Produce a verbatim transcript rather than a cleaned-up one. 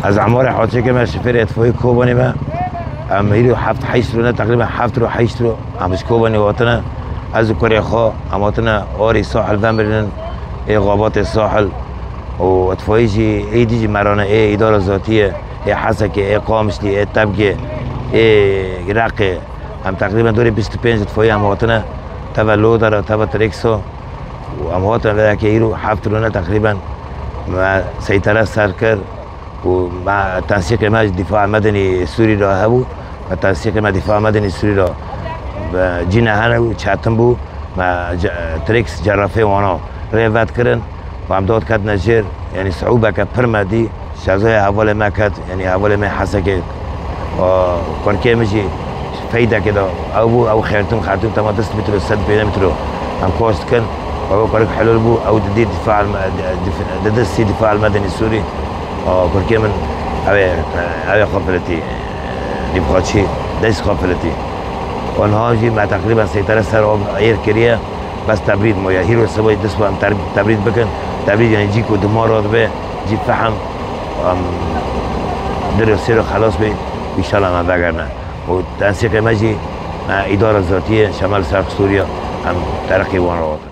Ez emarê heçekê me, şofêrê itfayê Kobanê me. Em hîro heft heşt rû ne, teqrîben heft rû heşt rû em ji Kobanê hatine. Ez û kurê xwe em hatine arê Sahil vemirinin, ê xabatê Sahil. Û itfayê jî êdî jî merane, ê îdara zatî ye, ê Hesekê, ê Qamişlî, ê Tebgê, ê Reqê. Em teqrîben dorê bîst û pênc itfayê em hatine, teve lodera, teve treksa. Û em hatin vê yekê hîro heft rû ne teqrîben me seytere ser kir û me tensîqê me ji dîfa medenî Sûrî re hebû. Me tensîqê me dîfa medenî Sûrî re bi cî nehene û çetin bû. Me ce-, trêks cerafê wana rê vedkirin û em dot ketine jêr, yanî siûbeke pir me dî. Şezaya hevalê me ket, yanî hevalê me Hesekê, û kurkê min jî feydekê de ew bû, ew xertûn, xertûn tema du sed metro, sed pêncî metro em koş dikin. Ew kurik hilol bû, ew didî dîfa el me-, dif-, didî sî dîfa el medenî Sûrî. Û kurkê min ew ê, ew ê xwe filetî, dîvxaçî, dest xwe filetî. Û niha jî me teqrîben seytere ser ov êr kiriye. Bes tebrîd moye. Hîro sibahî dest xwe em ter-, tebrîd bikin. Tebrîd, yanî cî ku dima radibe, cî fehm, em, di rê sêro xelas be, înşallah me vegerine. Û tensîqê me jî, me îdara zatî ye, şema li ser Sûriye, em tereqî wan re